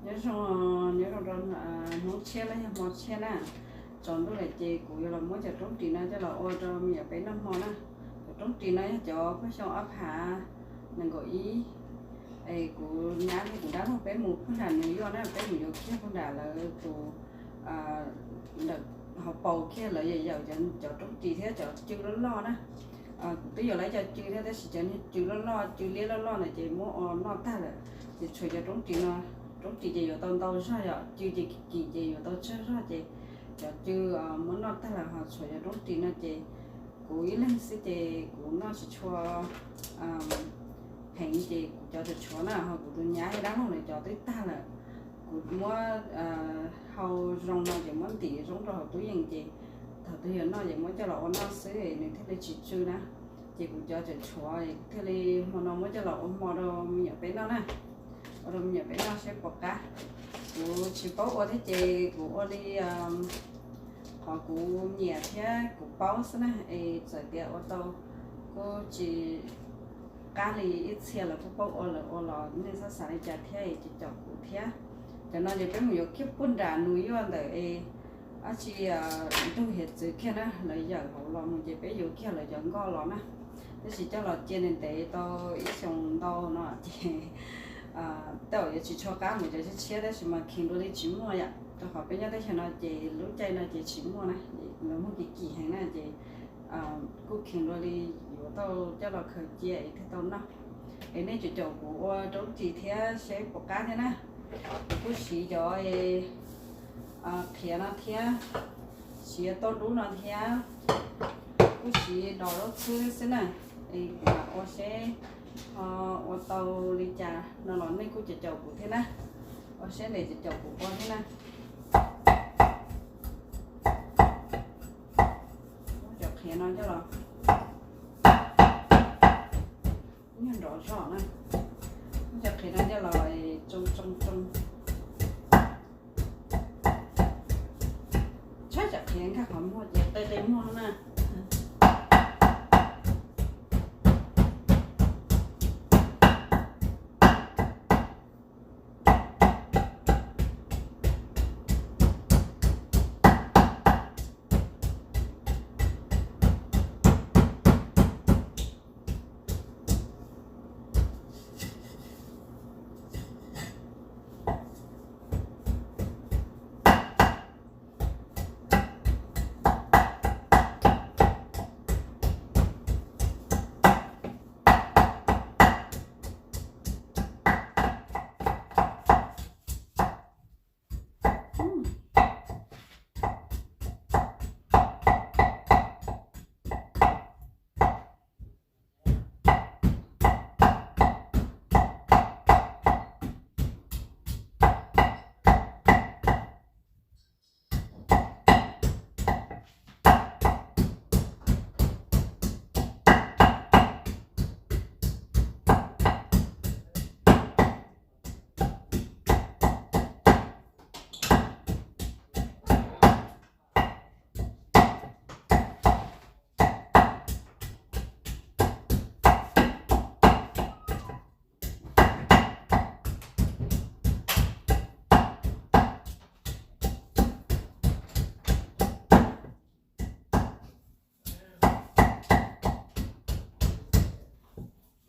Nyob zoo, nyob zoo rau hnub tshiab los yog hmo tshiab na. Tsaus ntuj lawm ces kuv yuav los muab cov roob ris no coj los ua rau me nyuam peb noj hmo na. Cov roob ris no yog cov paj xyoo ob phav nees nkaum ib. Es kuv nyab thiab kuv dab laug peb mus puag nram New York na, peb mus yuav kiag puag nram lawv tus, lawv hauv paus kiag lawv yawm yawm cov roob ris thiab cov cw loj loj na. Kuv twb yuav lawv cov cw thiab tab sis cov niag cw loj loj cw liab loj loj na ces muab ua noj tag lawm. Ces tshuav cov roob ris no, roob ris ces yuav tau ntau zog, yog cw ces kim ces yuav tau tsawg zog ces cov cw muab noj tag lawm ho tshuav cov roob ris no ces kuv ib leeg xwb ces kuv noj tsis tshua pheev ces kuv cov tshuav tshuav na ho kuv tus nyab thiab dab laug lawv cov twb tag lawm. Kuv muab hau zoo no ces muab ntim zoo rau hauv tub yees ces thaum twg yuav noj ces muab coj los ua noj xwb nws thiaj li tsis tsw na. Ces kuv cov tshuav tshuav thiaj li hmo no muab coj los ua hmo rau me nyuam peb noj na. Ua rau me nyuam peb noj saib puas qab. Kuv tsis paub ua thiab ces kuv ua li qhov kuv nyiam thiab kuv paub xwb na, es txawm tias ua tau kuj tsis qab li ib txhia lawv kuj paub ua lawv ua los nej txhob xav li cas thiab es caum kuv thiab. Cov no ces peb mus yuav kiag puag nram New York ntawm es dab tsi ntug hiav txwv kiag na, lawv yawm hauv los mus ces peb yuav kiag lawv cov nkoj los na. Tab sis coj los cia ntev ntev tau ib xyoos ntau no ces tej zaum yuav tsis tshua qab mus cov tshiab tshiab tab sis mas kheev dua li tsis muaj yom, rau qhov peb nyob teb chaws no ces lub caij no ces tsis muaj na, lawv muag kim kim heev na ces kuj kheev dua li yuav tau coj los khaws cia es thiaj tau noj. Es nej caum caum kuv ua roob ris thiab seb puas qab thiab na. Kuv kuj siv cov qhiav no thiab, siv tauj dub no thiab, kuj siv dos zaub txhwb xwb na. Es kuv mam ua seb ho ua tau li cas no los nej kuj caum caum kuv thiab na, ua seb ntev caum caum kuv ua thiab na. Cov qhiav no coj los, nyuag nrov zog na, cov qhiav no coj los tsoo tsoo tsoo. Tshab cov qhiav nkag qhov muag ces qe qe muag na.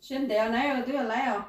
Siab ntev na, twb yuav laib os.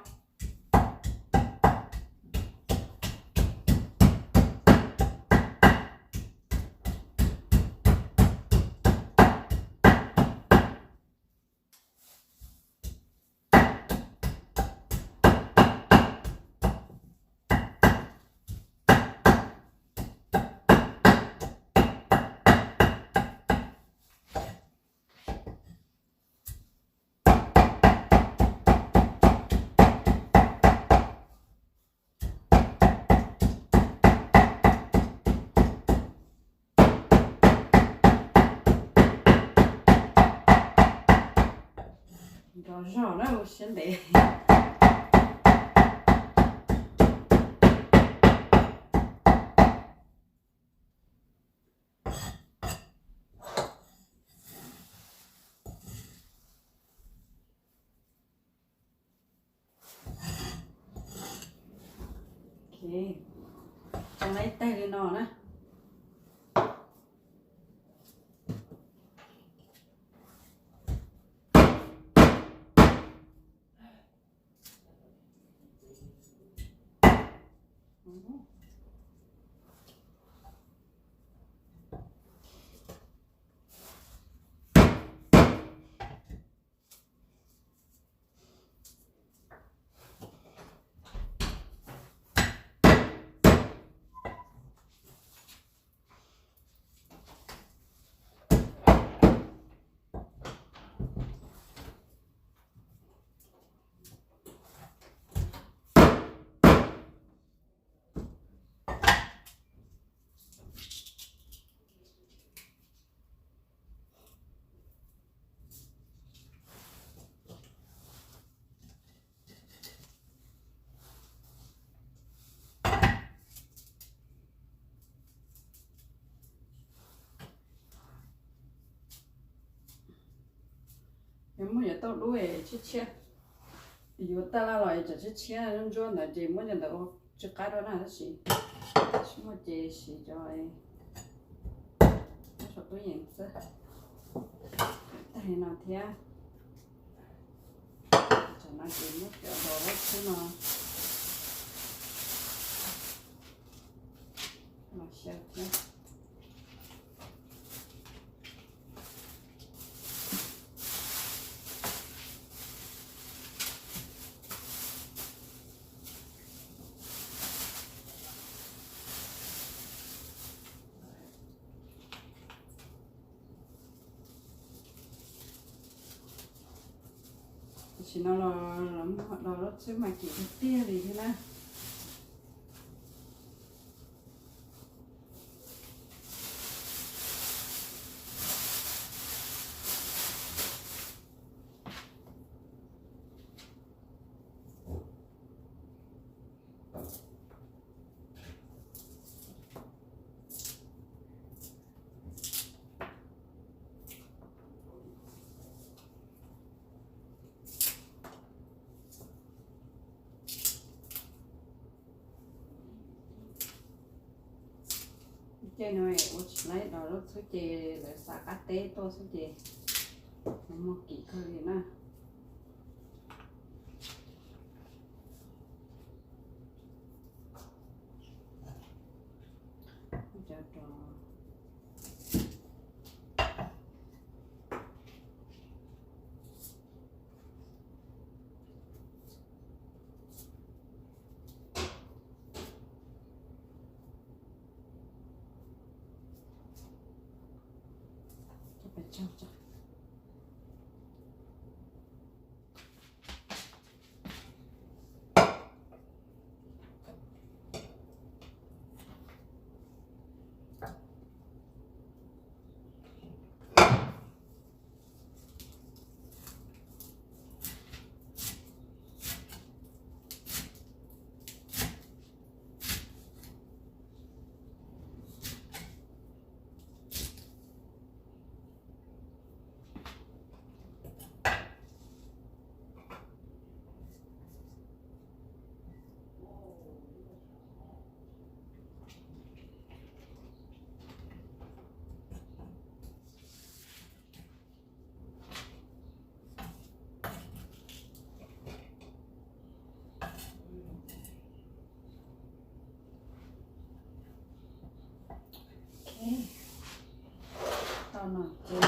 Nrov zog na, siab ntev. Tso ib teg li no na. Yog muaj yuav tauj dub es tshiab tshiab, yuav taj laj los es tsam tshiab tshiab ntsuab ntawd ces muab cov ntawd ua tsw qab dua na, tab sis tsis muaj ces siv cov saum tub yees xwb. Tag li no thiab, tsam no ces muab cov dos lub txhwb no los xyaw thiab. Tam sim no los lawv muab ho dos lub txhwb mas kim tiag tiag li thiab na. Ces no ua tsis laib dos lub txhwb ces lawv xa qab teb tuaj xwb ces muag kim kawg li na. Tau no ces,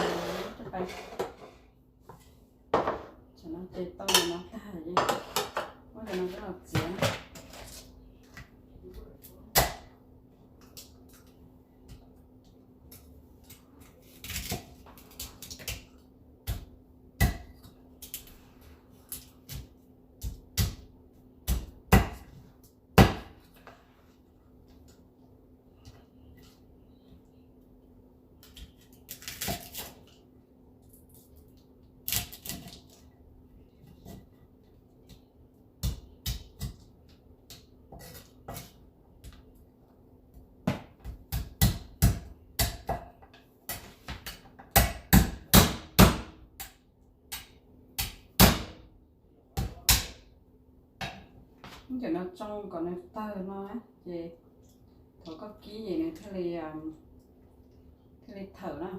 tam no ces tau no tag ces muab cov no coj los txiav. Cov no tsoo kom nws tawg no ces Thaum koj kib ces nws thiaj li, thiaj li thawm na.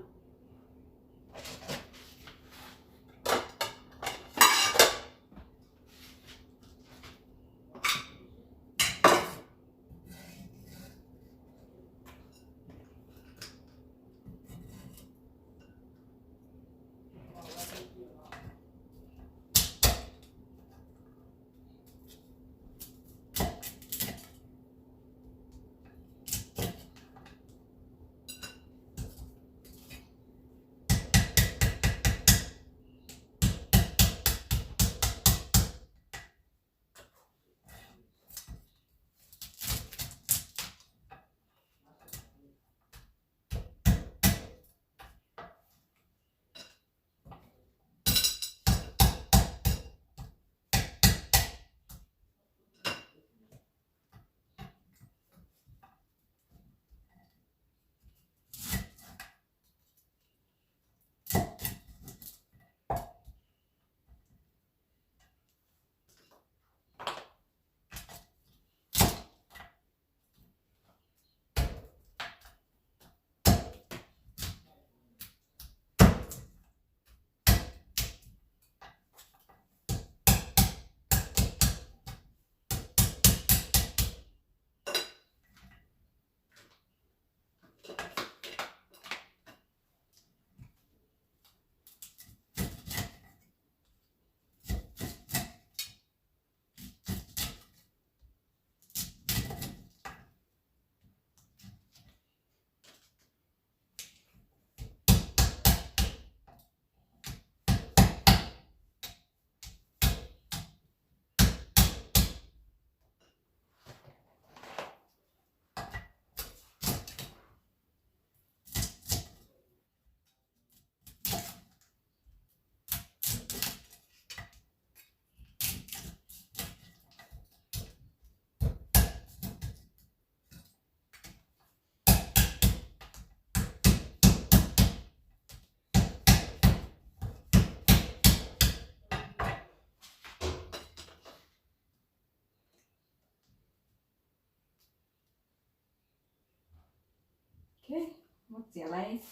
Muab txiav lawm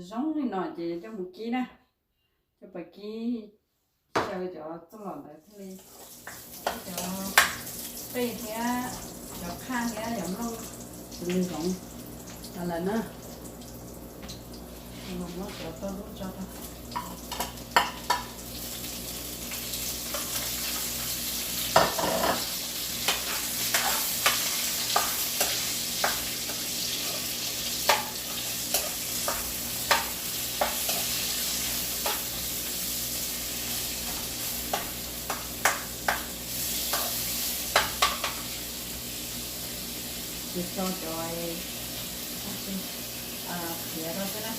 zoo li no ces coj mus kib na. Coj pas kib, xyaw cov txuj lom ntawd thiaj li, cov qej thiab cov qhaj thiab cov nplooj, nws zoo lawm na. Muab cov tauj lub tso rau. Ces tso cov qhiav rau xwb na.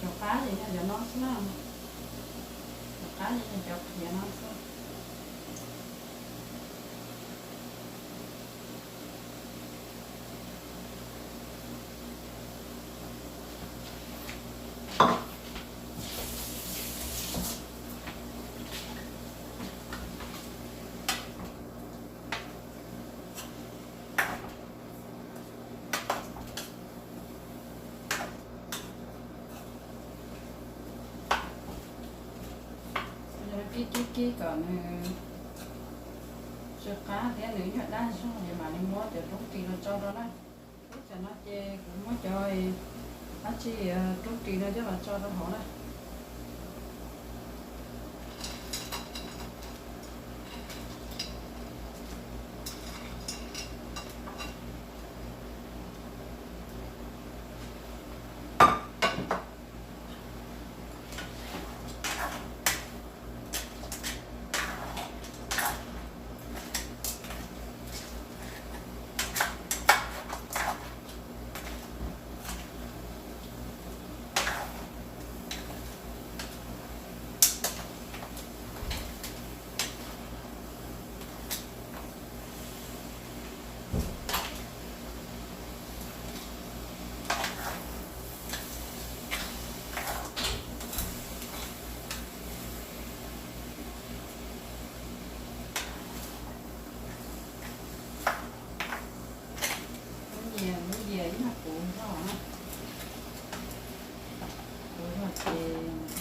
Cov qab ces yog cov no xwb na. Cov qab ces yog cov qhiav no xwb. Kib kib kib kom nws tsw qab thiab nws ib nyuag daj zog es mam li muab cov roob ris no tso rau na. Ib tsam no ces kuv muab cov dab tsi, roob ris no coj los tso rau hauv na.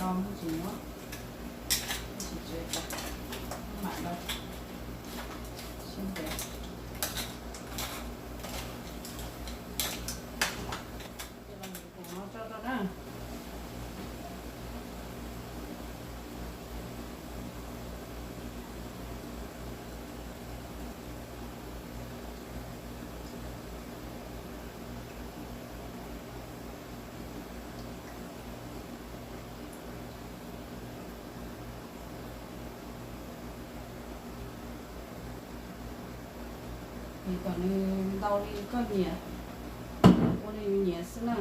Tsis muab, tsis tsev tas, mam da siab ntev. Ces los mus tus no tso rau na. Vim kom nws ntau li koj nyiam, ua li yus nyiam xwb na.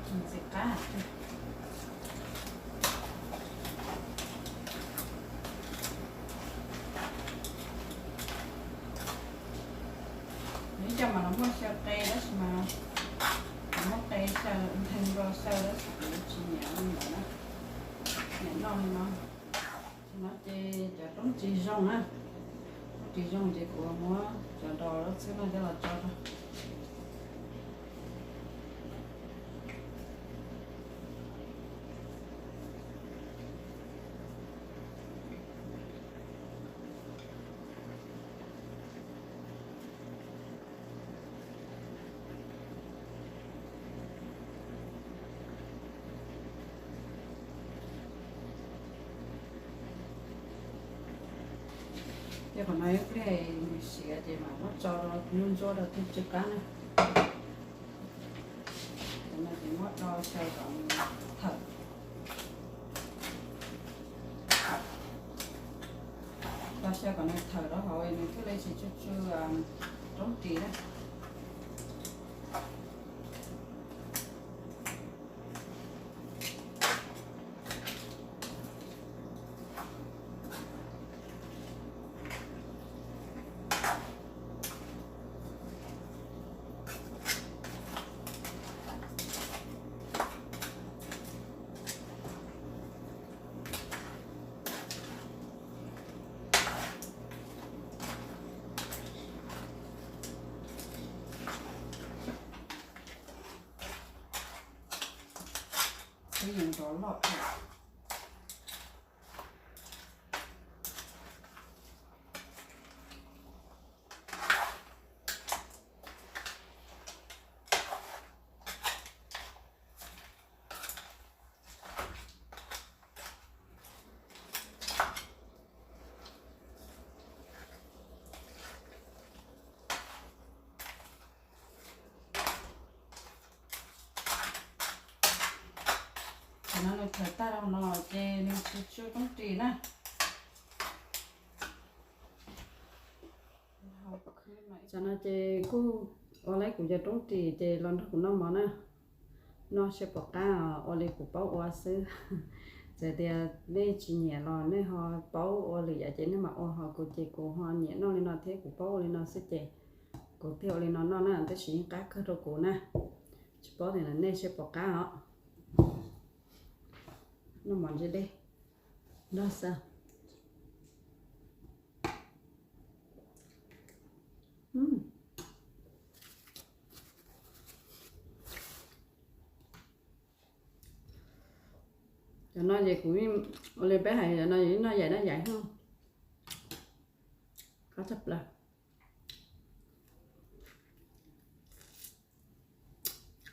Ntxim qab. Nws coj mas los muaj xyaw qe tab sis mas, los muaj qe xyaw, nthee nkaus xyaw tab sis kuv tsis nyiam li ntawd na, nyiam noj li no. Tam no ces cov roob ris zoo na, roob ris zoo ces kuv muab cov dos lub txwb no coj los tso rau. Ces qhov no ib pliag nws siav ces mam muab tso rau ntsuab ntsuab rau thiaj tsw qab na. Cov no ces muab do xyaw kom thawm, do xyaw kom nws thawm rau hauv nws thiaj li tsis tsw tsw roob ris na. Twb yeej nrov loj. Tam no nws thawm tag los no ces nws tsis tsw roob ris na. Tam no ces kuj ua li kuv cov roob ris ces los nrog kuv noj mov na. Noj seb puas qab, ua li kuv paub ua xwb. Txawm tias nej tsis nyiam los nej ho paub ua lwm yam ces nej mam ua, ho kuv ces kuv ho nyiam noj li no thiab kuv paub ua li no xwb ces kuv thiaj ua li no noj na, tab sis yeej qab kawg rau kuv na. Tsis paub tias nej seb puas qab os. Noj mov ntse dej nrog xav. Cov no ces kuv, ua li peb hais cov no noj yaim noj yaim, qab tshaj plaws.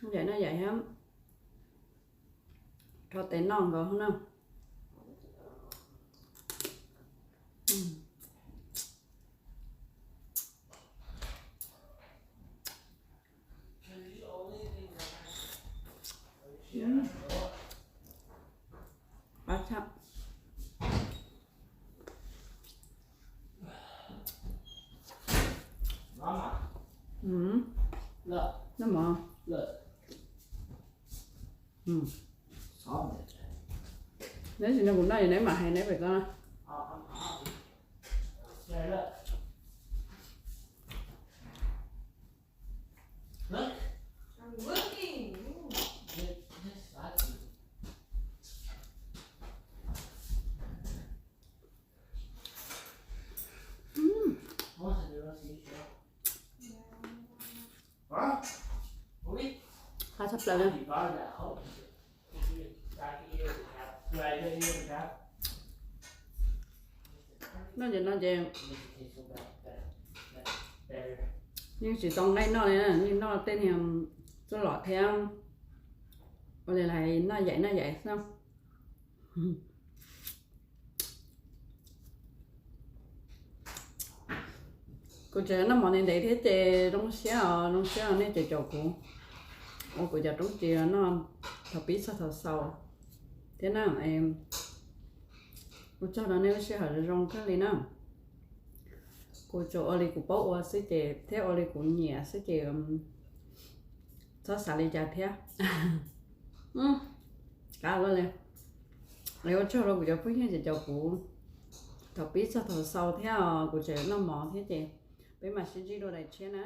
Noj yaim noj yaim thiab, rho tes noj nkaus na. Qab tshaj. Noj mov. Neb tsis nrog kuv noj es neb mam hais neb pem ko. Qab tshaj plaws li. Noj ces no ces yeej tsis tau nqaij noj li, yeej noj tej niag txuj lom thiab ua li lais noj yaim noj yaim xwb. Kuv tseem noj mov ntev ntev thiab ces zoo siab os, zoo siab nej tseem caum kuv ua kuv cov roob ris noj thaum pib txog thaum xaus thiab na. Ua tsaug rau nej lub sij hawm zoo kawg li na. Kuv tsuas ua li kuv paub ua xwb ces thiab ua li kuv nyiam xwb ces txhob xav li cas thiab. Qab ua li. Ua tsaug rau kuv cov phooj ywg tseem caum kuv thaum pib txog thaum xaus thiab os, kuv tseem noj mov thiab ces peb mam sib ntsib dua daim tshiab na.